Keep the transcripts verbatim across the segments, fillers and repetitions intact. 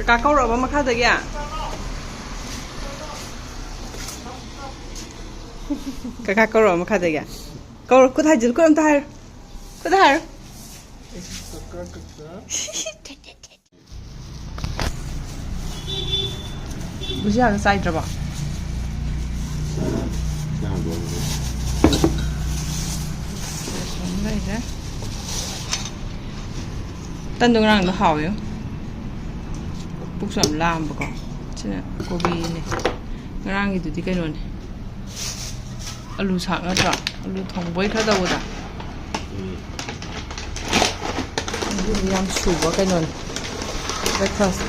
ꯀꯥ ꯀꯧꯔꯛꯑꯕ ꯃꯈꯥꯗꯒꯤ? ꯀꯀꯥ ꯀꯧꯔꯛꯑꯕ ꯃꯈꯥꯗꯒꯤ? ꯀꯧꯔ, ꯈꯨꯠ ꯍꯥꯏꯖꯤꯜ, ꯈꯨꯠ ꯑꯝꯇ ꯍꯥꯏꯔꯣ꯫ ꯈꯨꯠ ꯍꯥꯏꯔꯣ꯫ ꯕꯨꯖꯤꯌꯥꯒ ꯆꯥꯏꯗ꯭ꯔꯕꯣ? ꯂꯩꯔꯦ꯫ ꯇꯟꯗꯣ ꯉꯔꯥꯡꯗꯣ ꯍꯥꯎꯋꯦ꯫ ꯄꯨꯛꯁꯨ ꯌꯥꯝ ꯂꯥꯝꯕꯀꯣ꯫ ꯁꯤꯅ ꯀꯣꯕꯤꯅꯦ꯫ ꯉꯔꯥꯡꯒꯤꯗꯨꯗꯤ ꯀꯩꯅꯣꯅꯦ꯫ ꯑꯂꯨ ꯁꯥꯛ ꯅꯠꯇ꯭ꯔꯣ? ꯑꯂꯨ ꯊꯣꯡꯕꯣꯏ ꯈꯔ ꯇꯧꯕꯗ꯫ ꯎꯝ꯫ ꯑꯗꯨꯗꯤ ꯌꯥꯝ ꯁꯨꯕ ꯀꯩꯅꯣꯅꯦ꯫ Breakfast꯫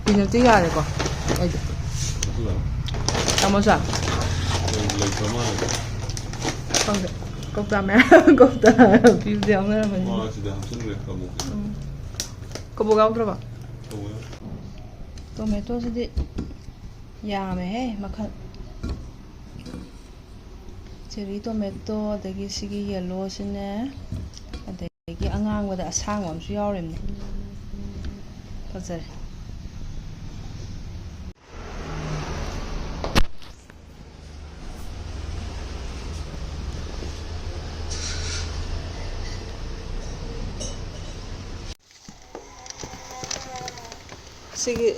ꯄꯤꯅꯠꯇꯤ ꯌꯥꯔꯦꯀꯣ? ꯑꯩꯗꯤ꯫ ꯍꯜꯂꯣ꯫ ꯇꯥꯃꯣ ꯆꯥ? ꯂꯩꯇ꯭ꯔ ꯃꯥꯜꯂꯦ꯫ ꯈꯪꯗꯦ꯫ ꯀꯧꯇꯥ ꯃꯌꯥꯝ, ꯀꯧꯇꯥ ꯄꯤꯕꯗꯤ ꯌꯥꯎꯅꯔꯝꯃꯅꯤ꯫ ꯃꯥ ꯁꯤꯗ ꯍꯥꯞꯆꯤꯟꯈ꯭ꯔꯦ ꯀꯕꯣꯛ꯫ ꯎꯝ꯫ ꯀꯕꯣꯛ ꯌꯥꯎꯗ꯭ꯔꯕ? ꯀꯕꯣꯛ ꯌꯥꯎ-꯫ ꯇꯣꯃꯦꯇꯣꯁꯤꯗꯤ ꯌꯥꯝꯃꯦꯍꯦ ꯃꯈꯜ꯫ Cherry tomato, ꯑꯗꯒꯤ ꯁꯤꯒꯤ yellowꯁꯤꯅꯦ, ꯑꯗꯒꯤ ꯑꯉꯥꯡꯕꯗ ꯑꯁꯥꯡꯕ ꯑꯃꯁꯨ ꯌꯥꯎꯔꯤꯕꯅꯦ꯫ ꯐꯖꯔꯦ꯫ ꯁꯤꯒꯤ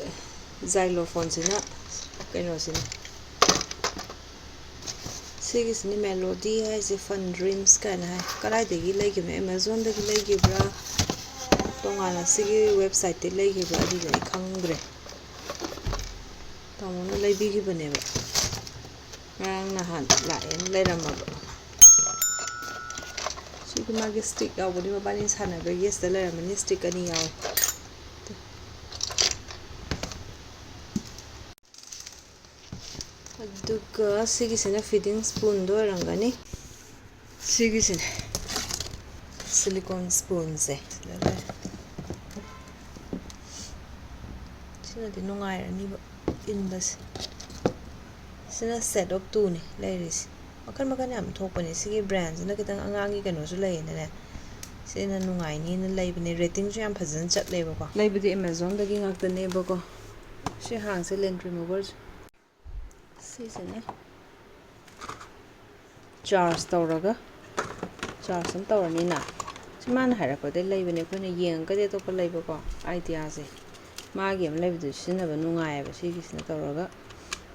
xylophone ꯁꯤꯅ ꯀꯩꯅꯣꯁꯤꯅꯤ꯫ ꯁꯤꯒꯤꯁꯤꯅꯤ Melody ꯍꯥꯏꯁꯦ, Fun Dreams ꯀꯥꯏꯅ ꯍꯥꯏ꯫ ꯀꯗꯥꯏꯗꯒꯤ ꯂꯩꯈꯤꯕꯅꯣ? Amazon ꯗꯒꯤ ꯂꯩꯈꯤꯕ꯭ꯔꯥ? ꯇꯣꯉꯥꯟꯅ ꯁꯤꯒꯤ website ꯇꯒꯤ ꯂꯩꯈꯤꯕ꯭ꯔꯥ? ꯑꯗꯨꯗꯤ ꯑꯩ ꯈꯪꯗ꯭ꯔꯦ꯫ ꯇꯥꯃꯣꯅ ꯂꯩꯕꯤꯈꯤꯕꯅꯦꯕ꯫ ꯉꯔꯥꯡ ꯅꯍꯥꯟ ꯂꯥꯛꯑꯦꯅ ꯂꯩꯔꯝꯃꯕ꯫ ꯁꯤꯗꯤ ꯃꯥꯒꯤ stick ꯌꯥꯎꯕꯅꯤ, ꯃꯕꯥꯅꯤ ꯁꯥꯟꯅꯕꯒꯤ ꯁꯤꯗ ꯂꯩꯔꯝꯃꯅꯤ, stick ꯑꯅꯤ ꯌꯥꯎꯋꯦ꯫ ꯑꯗꯨꯒ ꯁꯤꯒꯤꯁꯤꯅ feeding spoon ꯗꯣ ꯑꯣꯏꯔꯝꯒꯅꯤ꯫ ꯁꯤꯒꯤꯁꯤꯅꯦ silicone spoon ꯁꯦ꯫ ꯁꯤꯗ ꯂꯩꯔꯦ꯫ ꯁꯤꯅꯗꯤ ꯅꯨꯡꯉꯥꯏꯔꯅꯤꯕ ꯏꯟꯕꯁꯦ꯫ ꯁꯤꯅ set of two ꯅꯤ ꯂꯩꯔꯤꯁꯦ꯫ ꯃꯈꯜ ꯃꯈꯜ ꯌꯥꯝ ꯊꯣꯛꯄꯅꯦ꯫ ꯁꯤꯒꯤ ꯕ꯭ꯔꯥꯟꯁꯤꯅ ꯈꯤꯇꯪ ꯑꯉꯥꯡꯒꯤ ꯀꯩꯅꯣꯁꯨ ꯂꯩꯌꯦꯅꯅꯦ, ꯁꯤꯅ ꯅꯨꯡꯉꯥꯏꯅꯤꯅ ꯂꯩꯕꯅꯦ꯫ ꯔꯦꯇꯤꯡꯁꯨ ꯌꯥꯝ ꯐꯖꯅ ꯆꯠꯂꯦꯕꯀꯣ꯫ ꯂꯩꯕꯗꯤ ꯑꯦꯃꯥꯖꯣꯟꯗꯒꯤ ꯉꯥꯛꯇꯅꯦꯕꯀꯣ꯫ ꯁꯤ ꯍꯥꯡꯁꯦ ꯂꯦꯟ ꯔꯤꯃꯨꯚꯔꯁꯦ꯫ ꯁꯤꯁꯤꯅ ꯆꯥꯔꯖ ꯇꯧꯔꯒ, ꯆꯥꯔꯖ ꯑꯃ ꯇꯧꯔꯅꯤꯅ꯫ ꯁꯤ ꯃꯥꯅ ꯍꯥꯏꯔꯛꯄꯗꯩ ꯂꯩꯕꯅꯦ, ꯑꯩꯈꯣꯏꯅ ꯌꯦꯡꯉꯒꯗꯤ ꯑꯇꯣꯞꯄ ꯂꯩꯕꯀꯣ꯫ ꯑꯥꯏꯗꯤꯌꯥꯁꯦ ꯃꯥꯒꯤ ꯑꯃ ꯂꯩꯕꯗꯨ ꯁꯤꯖꯤꯟꯅꯕ ꯅꯨꯡꯉꯥꯏꯌꯦꯕ꯫ ꯁꯤꯒꯤꯁꯤꯅ ꯇꯧꯔꯒ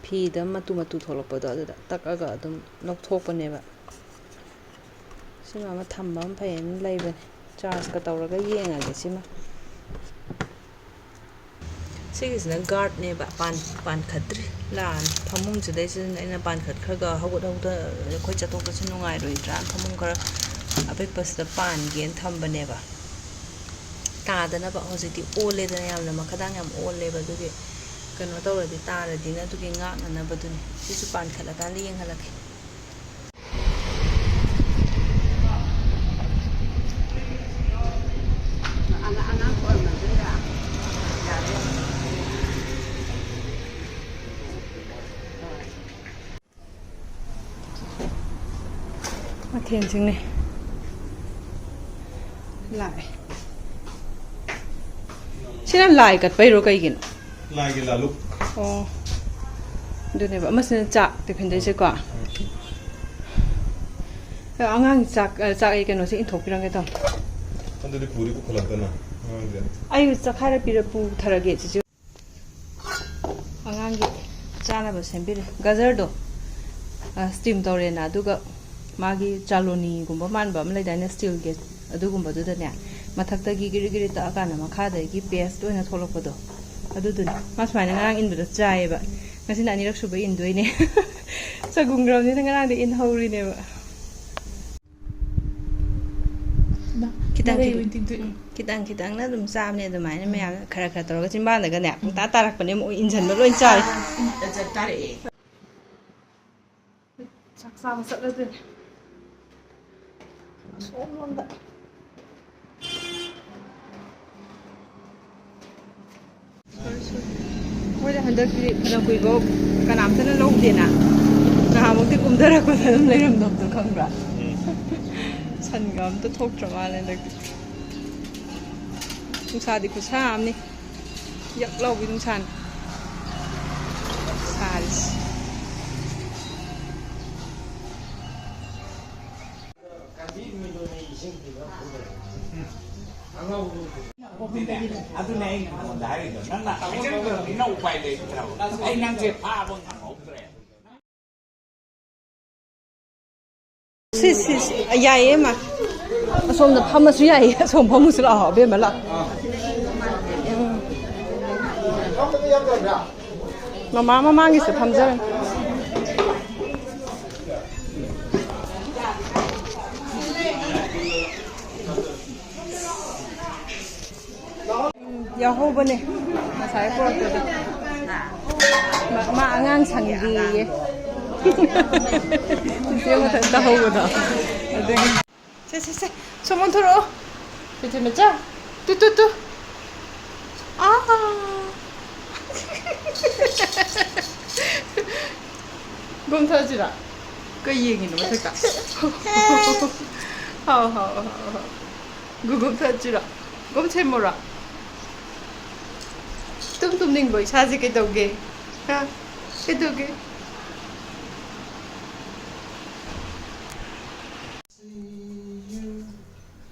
ꯐꯤꯗ ꯃꯇꯨ ꯃꯇꯨ ꯊꯣꯛꯂꯛꯄꯗꯣ ꯑꯗꯨꯗ ꯇꯛꯑꯒ ꯑꯗꯨꯝ ꯂꯧꯊꯣꯛꯄꯅꯦꯕ꯫ ꯁꯤꯃ ꯑꯃ ꯊꯝꯕ ꯑꯃ ꯐꯩꯌꯦꯅ ꯂꯩꯕꯅꯦ꯫ ꯆꯥꯔꯖꯀ ꯇꯧꯔꯒ ꯌꯦꯡꯉꯒꯦ ꯁꯤꯃ꯫ ꯁꯤꯒꯤꯁꯤꯅ ꯒꯥꯔꯗꯅꯦꯕ, ꯄꯥꯟ-, ꯄꯥꯟꯈꯠꯇ꯭ꯔꯤ꯫ ꯂꯥꯛꯑꯅꯤ꯫ ꯐꯃꯨꯡꯁꯤꯗꯩꯁꯤꯗ ꯑꯩꯅ ꯄꯥꯟꯈꯠꯈ꯭ꯔꯒ ꯍꯧꯒꯠ ꯍꯧꯗ ꯑꯩꯈꯣꯏ ꯆꯠꯊꯣꯛ ꯆꯠꯁꯤꯟ ꯅꯨꯡꯉꯥꯏꯔꯣꯏꯗ꯭ꯔꯥꯅ ꯐꯃꯨꯡ ꯈꯔ ꯑꯄꯤꯛꯄꯁꯤꯗ ꯄꯥꯟꯒꯦꯅ ꯊꯝꯕꯅꯦꯕ꯫ ꯇꯥꯗꯅꯕ꯫ ꯍꯧꯖꯤꯛꯇꯤ ꯑꯣꯜꯂꯦꯗꯅ ꯌꯥꯝꯅ, ꯃꯈꯥꯗꯥꯡ ꯌꯥꯝ ꯑꯣꯜꯂꯦꯕ꯫ ꯑꯗꯨꯒꯤ ꯀꯩꯅꯣ ꯇꯧꯔꯗꯤ, ꯇꯥꯔꯗꯤꯅ, ꯑꯗꯨꯒꯤ ꯉꯥꯛꯅꯅꯕꯗꯨꯅꯤ꯫ ꯁꯤꯁꯨ ꯄꯥꯟꯈꯠꯂꯀꯥꯟꯗ ꯌꯦꯡꯍꯜꯂꯛꯀꯦ꯫ ꯃꯊꯦꯜꯁꯤꯡꯅꯦ꯫ ꯂꯥꯛꯑꯦ꯫ ꯁꯤꯅ ꯂꯥꯏ ꯀꯠꯄꯩꯔꯣ ꯀꯩꯒꯤꯅꯣ? ꯂꯥꯏꯒꯤ ꯂꯥꯂꯨꯛ꯫ ꯑꯣ꯫ ꯑꯗꯨꯅꯦꯕ꯫ ꯑꯃꯁꯤꯅ ꯆꯥꯛ ꯇꯤꯐꯤꯟꯗꯩꯁꯦꯀꯣ꯫ ꯑꯉꯥꯡꯒꯤ ꯆꯥꯛ, ꯑ, ꯆꯥꯛ ꯑꯩ ꯀꯩꯅꯣꯁꯦ ꯏꯟꯊꯣꯛꯄꯤꯔꯝꯒꯦ ꯇꯧꯅꯦ꯫ ꯑꯗꯨꯗꯤ ꯄꯨꯗꯤ ꯄꯨꯈꯠꯂꯛꯇꯅ ꯑꯉꯥꯡꯁꯦ꯫ ꯑꯩ ꯆꯥꯛꯈꯥꯏꯔ ꯄꯤꯔ ꯄꯨꯊꯔꯒꯦ, ꯆꯤꯆꯦ꯫ ꯑꯉꯥꯡꯒꯤ ꯆꯥꯅꯕ ꯁꯦꯝꯕꯤꯔꯦ꯫ ꯒꯖꯔꯗꯣ, ꯑ, ꯁ꯭ꯇꯤꯝ ꯇꯧꯔꯦꯅ, ꯑꯗꯨꯒ ꯃꯥꯒꯤ ꯆꯥꯂꯣꯅꯤꯒꯨꯝꯕ ꯃꯥꯟꯕ ꯑꯃ ꯂꯩꯗꯥꯏꯅꯦ, ꯁ꯭ꯇꯤꯜꯒꯤ, ꯑꯗꯨꯒꯨꯝꯕꯗꯨꯗꯅꯦ, ꯃꯊꯛꯇꯒꯤ ꯒꯤꯔꯤ ꯒꯤꯔꯤ ꯇꯛꯑꯀꯥꯟꯗ ꯃꯈꯥꯗꯒꯤ ꯄꯦꯁ ꯑꯣꯏꯅ ꯊꯣꯛꯂꯛꯄꯗꯣ, ꯑꯗꯨꯗꯨꯅꯤ꯫ ꯃꯥ ꯁꯨꯃꯥꯏꯅ ꯉꯔꯥꯡ ꯏꯟꯕꯗꯣ ꯆꯥꯏꯌꯦꯕ꯫ ꯉꯁꯤꯅ ꯑꯅꯤꯔꯛ ꯁꯨꯕ ꯏꯟꯗꯣꯏꯅꯦ꯫ ꯁꯒꯨꯝꯈ꯭ꯔꯕꯅꯤꯅ ꯉꯔꯥꯡꯗ ꯏꯟꯍꯧꯔꯤꯅꯦꯕ꯫ ꯈꯤꯇꯪ, ꯃꯔꯩ ꯈꯤꯇꯪ, ꯑꯣꯏꯅ ꯇꯤꯡꯊꯣꯛꯏ꯫ ꯎꯝ, ꯈꯤꯇꯪ ꯈꯤꯇꯪꯅ ꯑꯗꯨꯝ ꯆꯥꯕꯅꯦ ꯑꯗꯨꯃꯥꯏꯅ꯫ ꯎꯝ꯫ ꯃꯌꯥꯝ ꯈꯔ ꯈꯔ ꯇꯧꯔꯒ ꯆꯤꯝꯕꯥꯟꯗꯒꯅꯦ ꯄꯨꯡꯇꯥ ꯇꯥꯔꯛꯄꯅꯦ, ꯑꯃꯨꯛ ꯏꯟꯁꯤꯟꯕ ꯂꯣꯏ ꯆꯥꯔꯦ꯫ ꯑꯥ, ꯏꯟ-, ꯇꯥꯔꯛꯑꯦ꯫ ꯆꯥꯛ ꯆꯥꯕ ꯆꯠꯂꯗꯣꯏꯅꯦ ꯑꯁꯣꯝꯂꯣꯝꯗ꯫ ꯃꯣꯏꯗ ꯍꯟꯗꯛꯇꯤ ꯐꯅ ꯀꯨꯏꯕ ꯀꯅꯥꯝꯇꯅ ꯂꯧꯗꯦꯅ꯫ ꯅꯍꯥꯟꯃꯨꯛꯇꯤ ꯀꯨꯝꯊꯔꯛꯄꯗ ꯑꯗꯨꯝ ꯂꯩꯔꯝꯗꯕꯗꯣ ꯈꯪꯕ꯭ꯔꯥ? ꯁꯟꯒ ꯑꯝꯇ ꯊꯣꯛꯇ꯭ꯔ ꯃꯥꯜꯂꯦ ꯍꯟꯗꯛꯇꯤ꯫ ꯅꯨꯡꯁꯥꯗꯤ ꯈꯨꯠꯁꯥ ꯑꯃꯅꯤ꯫ ꯌꯛ ꯂꯥꯎꯕꯤ ꯅꯨꯡꯁꯥꯅꯤ ꯁꯥꯔꯤꯁꯤ꯫ ꯑꯗꯨꯅꯦ ꯑꯩꯅ ꯅꯉꯣꯟꯗ ꯍꯥꯏꯔꯤꯗꯣ, ꯅꯪꯅ ꯍꯥꯏꯖꯟꯈ꯭ꯔꯕꯅꯤꯅ ꯎꯄꯥꯏ ꯂꯩꯇ꯭ꯔꯕ꯫ ꯑꯩ ꯅꯪꯁꯦ ꯐꯥꯕ ꯉꯝꯍꯧꯗ꯭ꯔꯦ꯫ ꯁꯤ, ꯁꯤ, ꯁꯤ꯫ ꯌꯥꯏꯌꯦ, ꯃꯥ꯫ ꯑꯁꯣꯝꯗ ꯐꯝꯃꯁꯨ ꯌꯥꯏꯌꯦ꯫ ꯑꯁꯣꯝ ꯐꯝꯃꯨꯁꯨ ꯂꯥꯛꯑꯣ, ꯑꯕꯦꯝꯃ, ꯂꯥꯛꯑꯣ꯫ ꯎꯝ꯫ ꯃꯃꯥ ꯃꯃꯥꯡꯒꯤꯁꯨ ꯐꯝꯖꯔꯣ꯫ ꯎꯝ, ꯌꯥꯎꯍꯧꯕꯅꯦ ꯉꯁꯥꯏ ꯄꯨꯔꯛꯄꯗꯣ꯫ ꯃꯥ, ꯃꯥ ꯑꯉꯥꯡ ꯁꯪꯗꯦꯌꯦ꯫ ꯆꯤꯆꯦ ꯃꯊꯟ ꯇꯧꯍꯧꯕꯗꯣ꯫ ꯑꯗꯨꯒꯤ꯫ ꯁꯦ, ꯁꯦ, ꯁꯦ, ꯁꯣꯝ ꯑꯣꯟꯊꯣꯔꯛꯑꯣ꯫ ꯆꯤꯆꯦ ꯃꯆꯥ꯫ ꯇꯨ, ꯇꯨ, ꯇꯨ꯫ ꯑꯥ꯫ ꯒꯨꯝ ꯊꯛꯑꯁꯤꯔꯥ? ꯀꯩ ꯌꯦꯡꯉꯤꯅꯣ ꯃꯊꯛꯇ? ꯍꯥꯎ, ꯍꯥꯎ, ꯍꯥꯎ, ꯍꯥꯎ꯫ ꯒꯨꯒꯨꯞ ꯊꯛꯁꯤꯔꯣ? ꯒꯨꯝ ꯁꯦꯝꯃꯨꯔꯣ? ꯇꯨꯝ ꯇꯨꯝꯅꯤꯡꯕ꯭ꯔꯣ ꯏꯁꯥꯁꯦ? ꯀꯩꯗꯧꯒꯦ? ꯍꯥ? ꯀꯩꯗꯧꯒꯦ?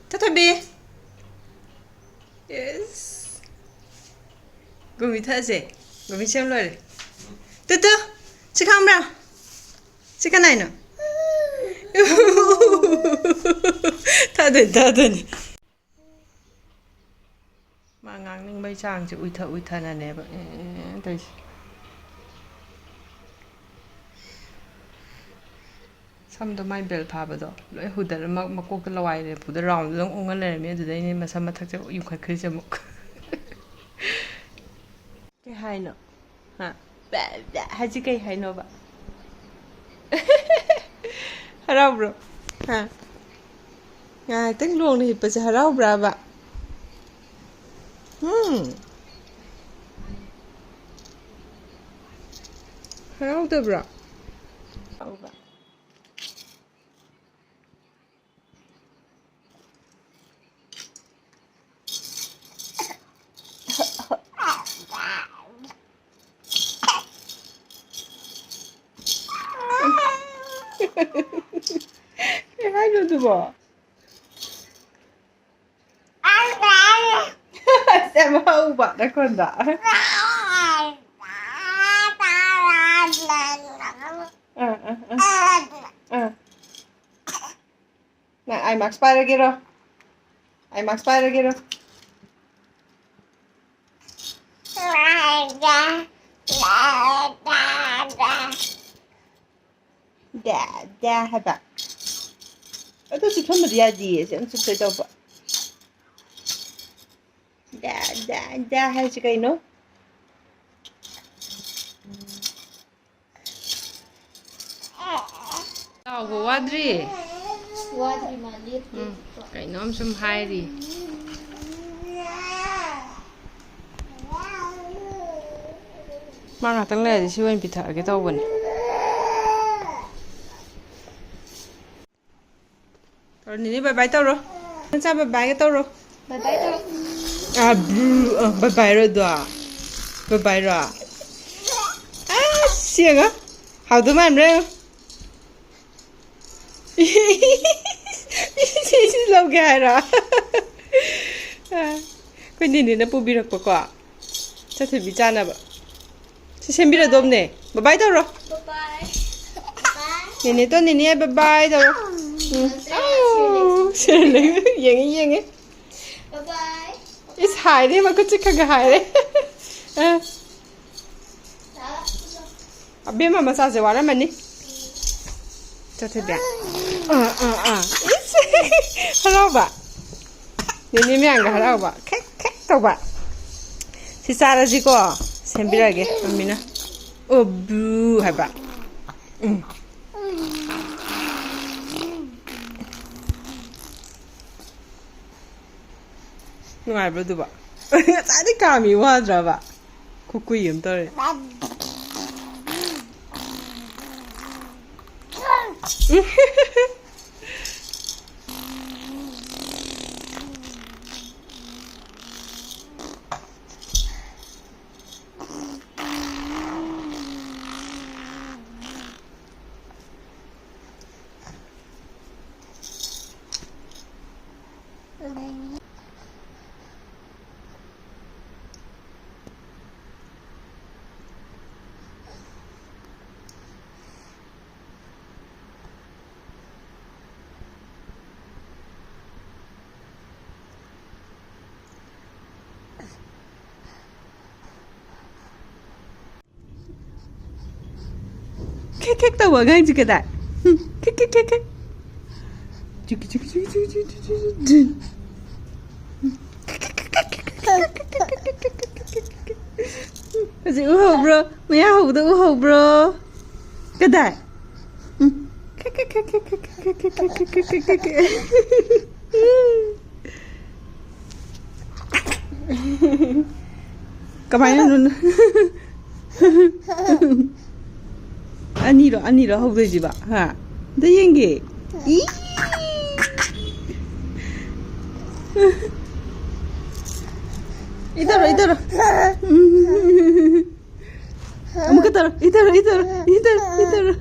ꯊꯣꯏꯊꯣꯏꯕꯤ꯫ ꯌꯦꯁ꯫ ꯒꯨꯃꯤ ꯊꯛꯑꯁꯦ꯫ ꯒꯨꯃꯤ ꯁꯦꯝ ꯂꯣꯏꯔꯦ꯫ Two two. ꯁꯤ ꯈꯪꯕ꯭ꯔꯥ? ꯁꯤ ꯀꯅꯥꯏꯅꯣ? ꯊꯛꯑꯗꯣꯏꯅꯤ, ꯊꯛꯑꯗꯣꯏꯅꯤ꯫ ꯃꯥ ꯉꯥꯡꯅꯤꯡꯕꯩ ꯆꯥꯡꯁꯦ ꯎꯏꯊ ꯎꯏꯊꯅꯅꯦꯕ꯫ ꯑꯦ, ꯇꯧꯔꯤꯁꯦ꯫ ꯁꯝꯗꯣ ꯃꯥꯏ ꯕꯦꯜ ꯐꯥꯕꯗꯣ ꯂꯣꯏ ꯍꯨꯗꯠꯂ ꯃ-, ꯃꯀꯣꯛꯇ ꯂꯋꯥꯏ ꯂꯦꯝꯐꯨꯗ ꯔꯥꯎꯟꯗꯨꯗꯪ ꯎꯪꯉ ꯂꯩꯔꯝꯃꯤ꯫ ꯑꯗꯨꯗꯩꯅꯦ ꯃꯁꯝ ꯃꯊꯛꯁꯦ ꯌꯨꯡꯈꯠꯈ꯭ꯔꯤꯁꯦ ꯑꯃꯨꯛ꯫ ꯀꯩ ꯍꯥꯏꯅꯣ? ꯍꯥ? ꯕꯦ, ꯕꯦ ꯍꯥꯏꯁꯤ ꯀꯩ ꯍꯥꯏꯅꯣꯕ? ꯍꯔꯥꯎꯕ꯭ꯔꯣ? ꯍꯥ? ꯉꯥꯏꯍꯥꯛꯇꯪ ꯂꯣꯡꯅ ꯍꯤꯞꯄꯁꯦ ꯍꯔꯥꯎꯕ꯭ꯔꯥꯕ? ꯎꯝ꯫ ꯍꯔꯥꯎꯗꯕ꯭ꯔꯣ? ꯎꯕ꯫ ꯀꯩ ꯍꯥꯏꯅꯣ ꯑꯗꯨꯕꯣ? ꯌꯥꯝ ꯍꯧꯕ ꯅꯈꯣꯟꯗꯣ꯫ ꯑꯥ, ꯑꯥ, ꯑꯥ꯫ ꯑꯥ꯫ ꯅꯪ ꯑꯥꯏ ꯃꯥꯛꯁ ꯄꯥꯏꯔꯒꯦꯔꯣ? ꯑꯥꯏ ꯃꯥꯛꯁ ꯄꯥꯏꯔꯒꯦꯔꯣ? ꯗꯦ, ꯗꯦ ꯍꯥꯏꯕ꯫ ꯑꯗꯨ ꯆꯤꯛꯍꯟꯕꯗꯤ ꯌꯥꯗꯤꯌꯦ, ꯁꯤ ꯌꯥꯝ ꯆꯤꯛꯇꯣꯏ ꯇꯧꯕ꯫ ꯗꯦ, ꯗꯦ, ꯗꯦ ꯍꯥꯏꯁꯤ ꯀꯩꯅꯣ? ꯆꯥꯎꯕ ꯋꯥꯗ꯭ꯔꯤ? ꯋꯥꯗ꯭ꯔꯤ ꯃꯥ, ꯂꯦꯞꯇꯦ꯫ ꯎꯝ, ꯀꯩꯅꯣꯝ ꯁꯨꯝ ꯍꯥꯏꯔꯤ꯫ ꯃꯥ ꯉꯥꯛꯇꯪ ꯂꯩꯔꯗꯤ ꯁꯤ ꯑꯣꯏꯅ ꯄꯤꯊꯛꯑꯒꯦ ꯇꯧꯕꯅꯦ꯫ ꯇꯧꯔꯣ, ꯅꯦꯅꯦ, bye bye ꯇꯧꯔꯣ꯫ ꯅꯆꯥ bye bye ꯒ ꯇꯧꯔꯣ꯫ Bye bye ꯇꯧꯔꯣ꯫ ꯑꯥ, ꯕ꯭ꯔꯨ, ꯑꯥ, bye bye ꯔꯣ ꯑꯗꯣ? Bye bye ꯔꯣ? ꯑꯁ, ꯌꯦꯡꯉꯣ꯫ ꯍꯥꯎꯗꯧ ꯃꯥꯟꯕ꯭ꯔꯥ ꯌꯦꯡꯉꯣ꯫ ꯁꯤ, ꯁꯤ ꯂꯧꯒꯦ ꯍꯥꯏꯔꯣ? ꯑꯥ, ꯑꯩꯈꯣꯏ ꯅꯦꯅꯦꯅ ꯄꯨꯕꯤꯔꯛꯄꯀꯣ꯫ ꯆꯠꯊꯕꯤ ꯆꯥꯅꯕ꯫ ꯁꯤ ꯁꯦꯝꯕꯤꯔꯗꯧꯕꯅꯦ꯫ Bye bye ꯇꯧꯔꯣ꯫ Bye bye꯫ ꯅꯦꯅꯦ ꯇꯣ, ꯅꯦꯅꯦ bye bye ꯇꯧꯔꯣ꯫ ꯎꯝ꯫ ꯑꯧ, ꯁꯤꯔꯂꯦ꯫ ꯌꯦꯡꯉꯦ, ꯌꯦꯡꯉꯦ꯫ Bye bye꯫ ꯏꯁ, ꯍꯥꯏꯔꯦ, ꯃꯈꯨꯠꯁꯦ ꯈꯔ ꯈꯔ ꯍꯥꯏꯔꯦ꯫ ꯑ꯫ ꯑꯕꯦꯝꯃ ꯃꯆꯥꯁꯦ ꯋꯥꯔꯝꯃꯅꯤ꯫ ꯆꯠꯊꯕꯤ꯫ ꯑꯥ, ꯑꯥ, ꯑꯥ꯫ ꯏꯁ! ꯍꯔꯥꯎꯕ꯫ ꯅꯦꯅꯦ ꯃꯌꯥꯝꯒ ꯍꯔꯥꯎꯕ꯫ ꯈꯦꯛ, ꯈꯦꯛ ꯇꯧꯕ꯫ ꯁꯤ ꯆꯥꯔꯁꯤꯀꯣ꯫ ꯁꯦꯝꯕꯤꯔꯛꯑꯒꯦ, ꯃꯝꯃꯤꯅ꯫ ꯑꯣ, ꯕ꯭ꯔꯨ ꯍꯥꯏꯕ꯫ ꯎꯝ꯫ ꯅꯨꯡꯉꯥꯏꯕ꯭ꯔꯣ ꯑꯗꯨꯕꯣ? ꯉꯁꯥꯏꯗꯩ ꯀꯥꯝꯃꯤ ꯋꯥꯗ꯭ꯔꯕ? ꯈꯨꯀꯨꯏ ꯑꯃ ꯇꯧꯔꯦ꯫ ꯈꯦꯛ ꯈꯦꯛ ꯇꯧꯕ ꯑꯉꯥꯡꯁꯤ ꯀꯗꯥꯏ? ꯎꯝ, ꯈꯦꯛ ꯈꯦꯛ ꯈꯦꯛ ꯈꯦꯛ꯫ ꯆꯨꯀꯤ ꯆꯨꯀꯤ ꯆꯨꯀꯤ ꯆꯨꯀꯤ ꯆꯨꯀꯤ ꯆꯨꯀꯤ ꯆꯨꯀꯤ꯫ ꯍꯧꯖꯤꯛ ꯎꯍꯧꯕ꯭ꯔꯣ? ꯃꯌꯥ ꯍꯧꯕꯗꯣ ꯎꯍꯧꯕ꯭ꯔꯣ? ꯀꯗꯥꯏ? ꯎꯝ꯫ ꯈꯦꯛ ꯈꯦꯛ ꯈꯦꯛ ꯈꯦꯛ꯫ ꯀꯃꯥꯏꯅꯅꯣ? ꯑꯅꯤꯔꯣ, ꯑꯅꯤꯔꯣ ꯍꯧꯗꯣꯏꯁꯤꯕ? ꯍꯥ? ꯑꯝꯇ ꯌꯦꯡꯒꯦ꯫ ꯏ! ꯏ ꯇꯧꯔꯣ, ꯏ ꯇꯧꯔꯣ꯫ ꯑꯃꯨꯛꯀ ꯇꯧꯔꯣ, ꯏ ꯇꯧꯔꯣ, ꯏ ꯇꯧꯔꯣ, ꯏ ꯇꯧꯔꯣ, ꯏ ꯇꯧꯔꯣ꯫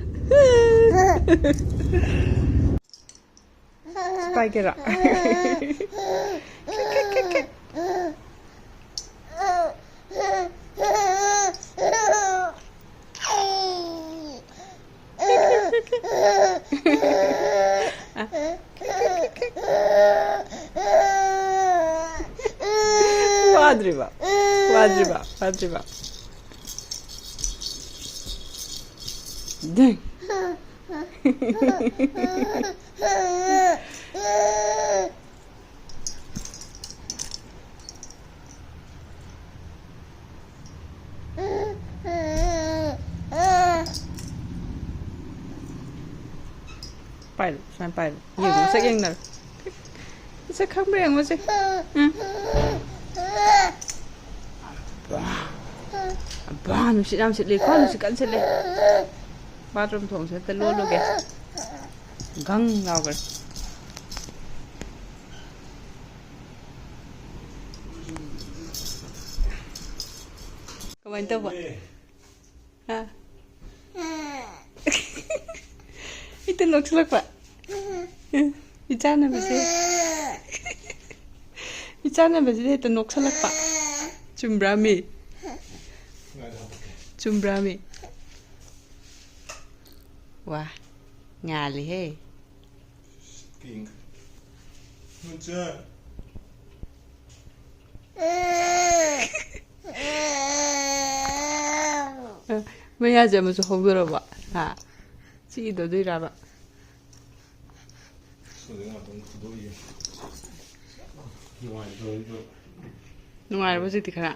ꯄꯥꯏꯒꯦꯔꯥ? ꯋꯥꯗ꯭ꯔꯤꯕ? ꯋꯥꯗ꯭ꯔꯤꯕ? ꯋꯥꯗ꯭ꯔꯤꯕ? ꯗꯦꯡ꯫ ꯄꯥꯏꯔꯣ, ꯁꯨꯃꯥꯏꯅ ꯄꯥꯏꯔꯣ꯫ ꯌꯦꯡꯉꯣ, ꯃꯁꯛ ꯌꯦꯡꯅꯔꯣ꯫ ꯃꯁꯛ ꯈꯪꯕ꯭ꯔꯥ ꯌꯦꯡꯉꯣꯁꯦ꯫ ꯎꯝ꯫ ꯑꯕꯥ, ꯅꯨꯡꯁꯤꯠ ꯌꯥꯝ ꯁꯤꯠꯂꯤꯀꯣ, ꯅꯨꯡꯁꯤꯠ ꯀꯟꯅ ꯁꯤꯠꯂꯤ꯫ ꯕꯥꯠꯔꯨꯝ ꯊꯣꯡꯁꯦ ꯑꯝꯇ ꯂꯣꯜꯂꯨꯒꯦ꯫ ꯒꯪ ꯂꯥꯎꯈ꯭ꯔꯦ꯫ ꯀꯃꯥꯏꯅ ꯇꯧꯕ? ꯍꯥ? ꯍꯦꯛꯇ ꯅꯣꯛꯁꯤꯜꯂꯛꯄ꯫ ꯏꯆꯥꯟꯅꯕꯁꯦ꯫ ꯏꯆꯥꯟꯅꯕꯁꯤꯗ ꯍꯦꯛꯇ ꯅꯣꯛꯁꯤꯜꯂꯛꯄ꯫ ꯆꯨꯝꯕ꯭ꯔꯥꯃꯤ? ꯆꯨꯝꯕ꯭ꯔꯥꯃꯤ? ꯋꯥ, ꯉꯥꯜꯂꯤꯍꯦ꯫ Pink. ꯃꯆꯥ꯫ ꯃꯌꯥꯁꯦ ꯑꯃꯁꯨ ꯍꯧꯗꯣꯔꯕ? ꯍꯥ? ꯆꯤꯛꯏꯗꯣ ꯑꯗꯨꯏꯔꯕ? ꯁꯣꯗ ꯉꯥꯛꯇꯪ ꯐꯨꯗꯣꯛꯏꯌꯦ꯫ ꯅꯨꯡꯉꯥꯏꯇꯕ ꯑꯗꯨ꯫ ꯅꯨꯡꯉꯥꯏꯔꯕ ꯍꯧꯖꯤꯛꯇꯤ ꯈꯔ?